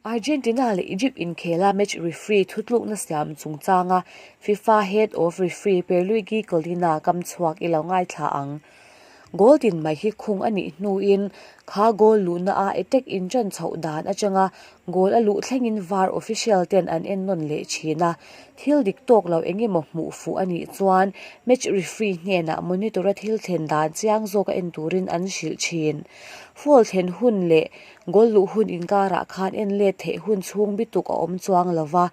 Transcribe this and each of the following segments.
Argentina leh Egypt inkhela match referee thutlukna siam chungchanga FIFA Head of Referee Pierluigi Collina kam chhuak i lo ngaithla ang. Goal tin mai hi khung a nih hnuin kha goal luhna a attack inṭan chhoh dan atanga goal a luh thlengin var official ten an ennawn leh thin a, thil dik tawk lo eng emaw hmuh fuh a nih chuan match referee hnenah monitor a thil thlen dan chiang zawk a en turin an hrilh thin. Foul thlen hun leh Goal luh hun inkarah khan en let theih hun chhung bituk a awm chuang lo va,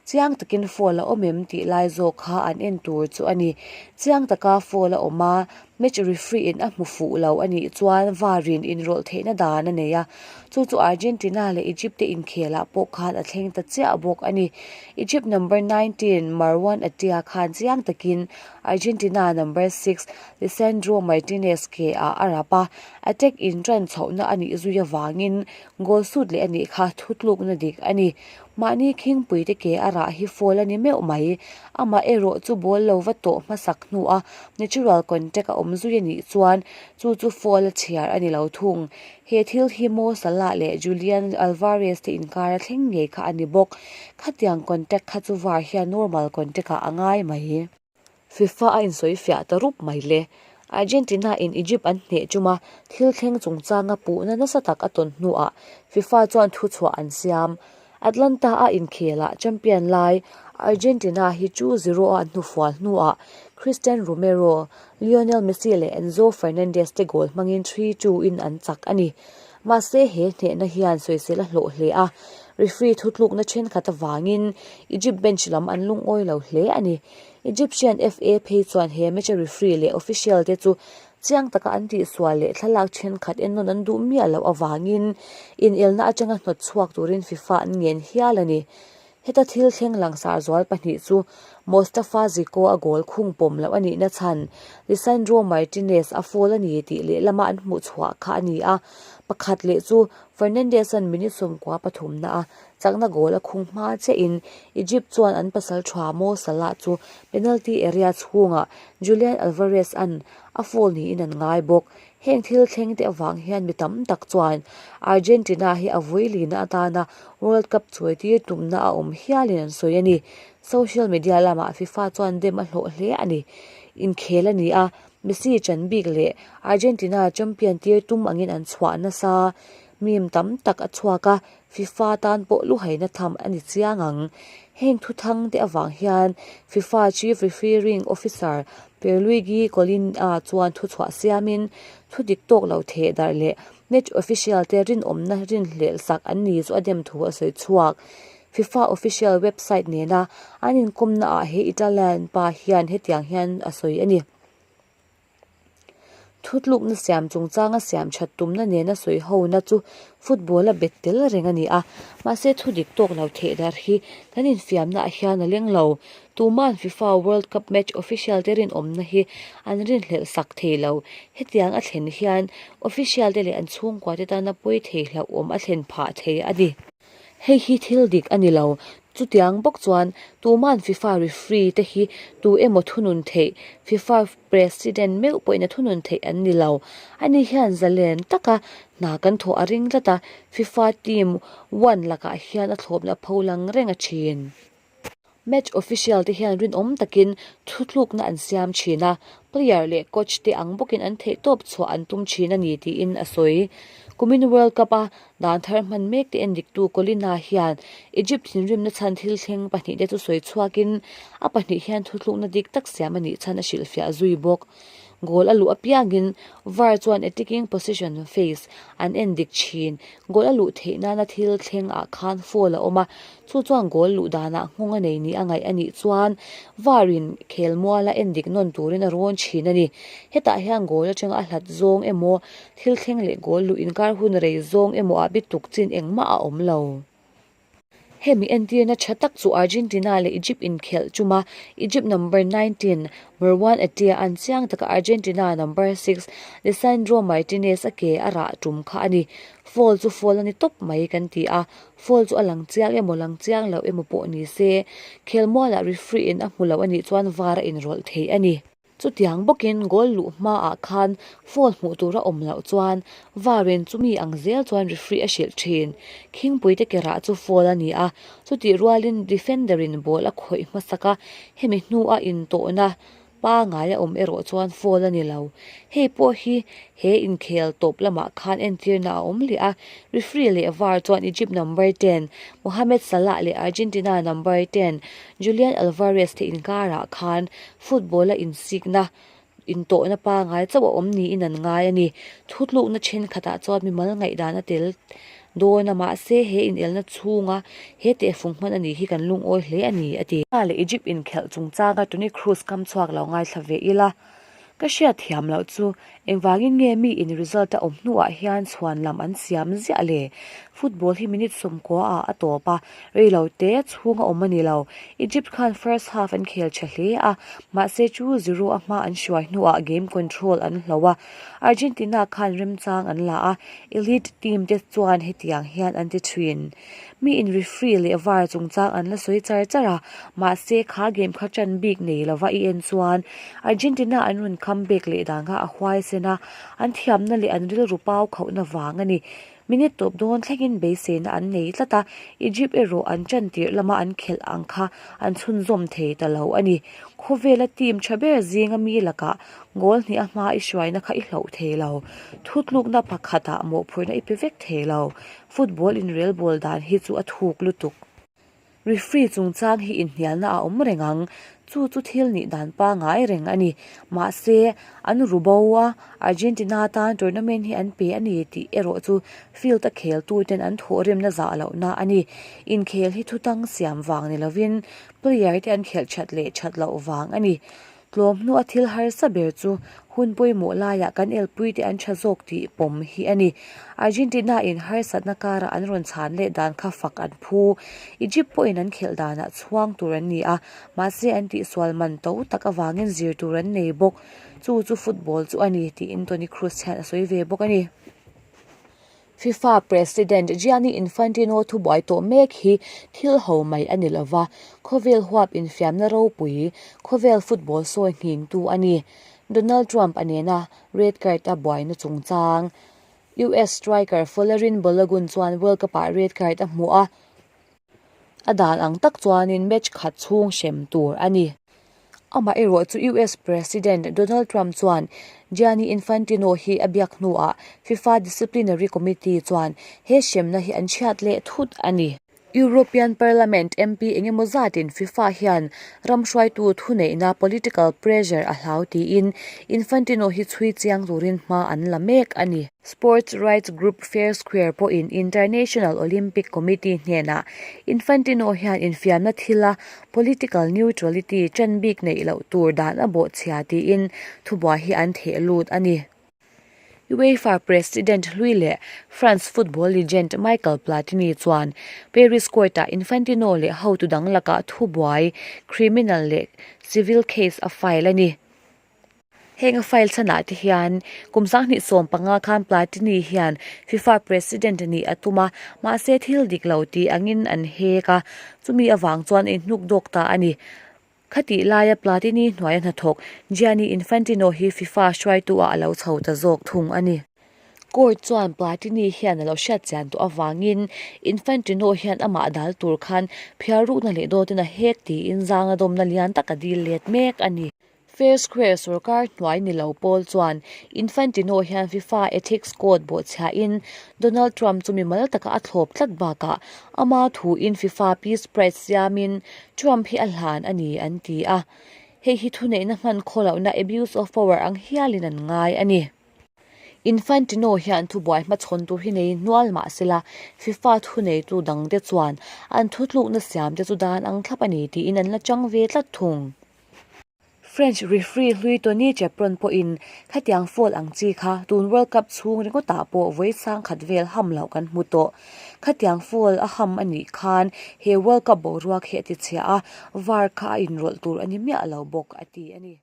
chiang takin foul a awm em tih lai zawk kha an en tur chu a ni. Chiang taka foul a awm a, match referee in a hmu fuh lo a nih chuan VAR in inrawlh theihna dan a nei a, chu chu Argentina leh Egypt te inkhelah pawh khan a thleng ta chiah bawk a ni. Egypt number 19 Marwan Attia khan chiang takin Argentina number 6 Lisandro Martinez ke ah a rap a, Attack in ṭan chhohna a nih zui avangin goal sut leh a nih kha thutlukna dik a ni. Mahni khingpuite ke a rah hi foul a ni meuh mai. Amah erawh chu ball lo va tawh hmasak hnua natural contact a awm zui a nih chuan chu chu foul a chhiar a ni lo thung. He thil hi Mo Salah leh Julian Alvarez te inkar a thleng ngei kha a ni bawk. Khatiang contact kha chu var hian normal contact ah a ngai mai. FIFA a insawi fiah ta rup mai le. Argentina in Egypt an hneh chuma thil thleng chungchanga puhna nasa tak a tawn hnuah FIFA chuan thuchhuah an siam. Atlanta a inkhelah champion lai Argentina hi 2-0 a an hnufual hnuah Cristian Romero, Lionel Messi leh Enzo Fernandez te goal hmangin 3-2 in an chak a ni. Mahse he hnehna hian sawisel a hlawh hle a, referee thutlukna thenkhat avangin Egypt bench lam an lungawi lo hle a ni. Egyptian FA phei chuan he match-a referee leh official te chu chiang taka an tihsual leh thlalak thenkhat ennawn an duh miah loh avangin inelna atanga hnawt chhuak turin FIFA an ngen hial a ni. Heta thil thleng langsar zual pahnih chu Mostafa Zico a goal khung pawm loh a nihna chhan Lisandro Martinez a foul a ni tih lehlama an hmuh chhuah kha a ni a, pakhat leh chu Fernandes-a'n minute 13 na a chakna goal a khung hma chiahin Egypt chuan an pasal tha Mo Salah chu penalty area chhungah Julian Alvarez-a'n a foul niin an ngai bawk. Heng thil thleng te avang hian mi tam tak chuan Argentina hi a vawilina atana World Cup chawi tir tumna a awm hialin an sawi a ni. Social media lamah FIFA chuan dem a hlawh hle a ni. Inkhel a ni a, Messi chan bik leh Argentina champion tir tum angin an chhuah nasa. Meme tam tak a chhuak a, FIFA tan pawh luhaina tham a ni chiang ang. Heng thuthang te avang hian FIFA Chief Refereeing Officer Pierluigi Collina chuan thuchhuah siamin thu dik tawk lo theh darh leh match official te rinawmna rinhlelh sak an ni chu a dem thu a sawi chhuak. FIFA official website nena an inkawmna ah he Italian pa hian hetiang hian a sawi a ni. Thutlukna siam chungchanga siam that tumna nena sawi hona chu football a bet tel reng a ni a, mahse thu dik tawk lo theih dar hi kan infiamna ah hian a leng lo. Tuma'n FIFA World Cup match official te rinawmna hi an rinhlelh sak thei lo. Hetiang a thlen hian official te leh an chhungkua te tana pawi thei hlauhawm a thlen phah thei a ni. Hei hi thil dik a ni lo. Chutiang bawk chuan tuma'n FIFA referee te hi tu emaw thunun theih, FIFA President meuh pawhin a thunun theih an ni lo. Ani hian zalen taka hna kan thawh a ring tlat a, FIFA team one lakah hian a thlawpna pho lang reng a thin. Match official te hian rinawm takin thutlukna an siam thin a, player leh coach te ang bawkin an theihtawp chhuah an tum thin a ni tiin a sawi. Kumin World Cup a dan thar hman mek te endiktu Collina hian Egypt thinrimna chhan thil thleng pahnih te chu sawi chhuakin a pahnih hian thutlukna dik tak siam a nih chhan a hrilhfiah zui bawk. Goal a luh apiangin var chuan attacking position phase an en dik thin. Goal a luh theih nana thil thleng ah khan foul a awm a, chu chuan goal luh danah nghawng a nei ni a ngaih a nih chuan var in khelmual a en dik nawn turin a rawn thin a ni. Hetah hian goal atanga a hlat zawng emaw, thil thleng leh goal luh inkar hun rei zawng emaw ah bituk chin engmah a awm lo. Hemi entirna tha tak chu Argentina leh Egypt inkhelh chuma Egypt number 19 Marwan Attia an chiang taka Argentina number 6 Lisandro Martinez a ke a rah tum kha a ni. Foul chu foul a ni tawp mai kan ti a, foul chu a lang chiang emaw lang chiang loh emaw pawh ni se, khelmualah referee in a hmu lo a nih chuan var a inrawlh thei a ni. Chutiang bawkin goal luh hmaah khan foul hmuh tur a awm loh chuan VAR in chumi ang zel chuan referee a hrilh thin. Khingpuite kerah chu foul a ni a, chutih rualin defender in ball a khawih hmasak a, hemi hnua intawhna pangai a awm erawh chuan foul a ni lo. Hei pawh hi he inkhel tawp lamah khan entirna a awm leh a, referee leh VAR chuan Egypt number ten Mohamed Salah leh Argentina number ten Julian Alvarez te inkarah khan Football-a insikna, intawhna pangai chauh a awm niin an ngai a ni. Thutlukna thenkhatah chuan mimal ngaihdan a tel dawn a, mahse he inelna chhunga he tehfung hman a nih hi kan lungawi hle a ni, a ti. China leh Egypt inkhelh chungchanga Toni Kroos kam chhuak lo ngaithla ve ila. Ka hriat thiam loh chu engvangin nge mi in result a awm hnuah hian chhuan lam an siam ziah le? Football hi minute 90 ah a tawp a, rei lo te chhung a awm a ni lo. Egypt khan first half an khel tha hle a, mahse chu zero a hma an hruai hnuah game control an hlo a. Argentina khan remchang an la a, elite team te chuan hetiang hian an ti thin. Mi in referee leh var chungchang an la sawi char char a, mahse kha game kha ṭan bik nei lova i en chuan Argentina an rawn comeback leh dan kha a huaisen a, an thiamna leh an rilru pau khauhna vang a ni. Minute tawp dawn thlengin beiseina an nei tlat a, Egypt erawh an ṭan tirh lama an khelh ang kha an chhunzawm thei ta lo a ni. Khawvela team ṭha ber zinga mi lakah goal hnih a hma i hruaina kha i hloh thei lo, thutlukna pakhatah mawhphurhna i pe vek thei lo. Football inrelbawl dan hi chu a thuk lutuk. Referee chungchang hi inhnialna a awm reng ang, chu chu thil nih dan pangai reng a ni. Mahse, an ru bo a, Argentina tan tournament hi an pe a ni tih erawh chu field a kheltuten an thawhrimna zah lohna a ni. Inkhel hi thutang siam vang ni lovin player te an khelh that leh that loh vang a ni. Tlawm hnua thil harsa ber chu hun pawimawh laiah kan elpui te an tha zawk tih pawm hi a ni. Argentina in harsatna karah an rawn chhan leh dan kha fak an phu. Egypt pawhin an khelh danah chhuang tur an ni a, mahse an tihsual man to tak avangin zir tur an nei bawk. Chu chu football chu a ni, tiin Toni Kroos hian a sawi ve bawk a ni. FIFA President Gianni Infantino thubuai tawh mek hi thil ho mai a ni lova, khawvel huap infiamna ropui, khawvel football sawi nghingtu a ni. Donald Trump a nena red card a buaina chungchang. US striker Folarin Balogun chuan World Cup-ah red card a hmu a, a dan ang tak chuanin match khat chhung hrem tur a ni. Amah erawh chu US President Donald Trump chuan Gianni Infantino hi a biak hnuah FIFA Disciplinary Committee chuan he hremna hi an chhiat leh thut a ni. European Parliament MP engemaw zatin FIFA hian ram hruaitu thuneihna political pressure a hlau tiin Infantino hi chhui chiang turin hma an la mek a ni. Sports rights group Fair Square pawhin International Olympic Committee hnenah Infantino hian infiamna thila Political neutrality ṭan bik neih loh tur dan a bawhchhia tiin thubuai hi an theh lut a ni. UEFA President hlui leh France football legend Michael Platini chuan Paris court-ah Infantino leh hotu dang lakah thubuai criminal leh civil case a file a ni. Heng a file chhanah te hian kum 2015 khan Platini hian FIFA President nih a tum a, mahse thil dik lo tih angin an hek a, chumi avang chuan a inhnuk dawk ta a ni. Khatih laia Platini hnuaia hnathawk Gianni Infantino hi FIFA hruaitu-ah a lo chho ta zawk thung a ni. Court chuan Platini hian a lo hriat chian tawh avangin Infantino hian amah dal tur khan phiarrukna leh dawtin a hek tiin zanga dawmna lian tak a dil let mek a ni. Fair Square sorkar hnuai ni lo pawl chuan Infantino hian FIFA Ethics Code bawhchhiahin Donald Trump chu mimal taka a thlawp tlat bakah ama thuin FIFA Peace Prize siamin Trump hi a hlan a ni an ti a. Hei hi thuneihna hman khaw lohna abuse of power ang hialin an ngai a ni. Infantino hian thubuai hmachhawn tur hi nei hnual mah sela FIFA thuneitu dangte chuan an thutlukna siamte chu dan ang thlap a ni tiin an la chang ve tlat thung. French referee hlui Tony Chapron pawhin khatiang foul ang chi kha tun World Cup chhung ringawtah pawh vawi sang khat vel ham loh kan hmu tawh. Khatiang foul a ham a nih khan he World Cup boruak hi a tichhia a, VAR kha a inrawlh tur a ni miah lo bawk, a ti a ni.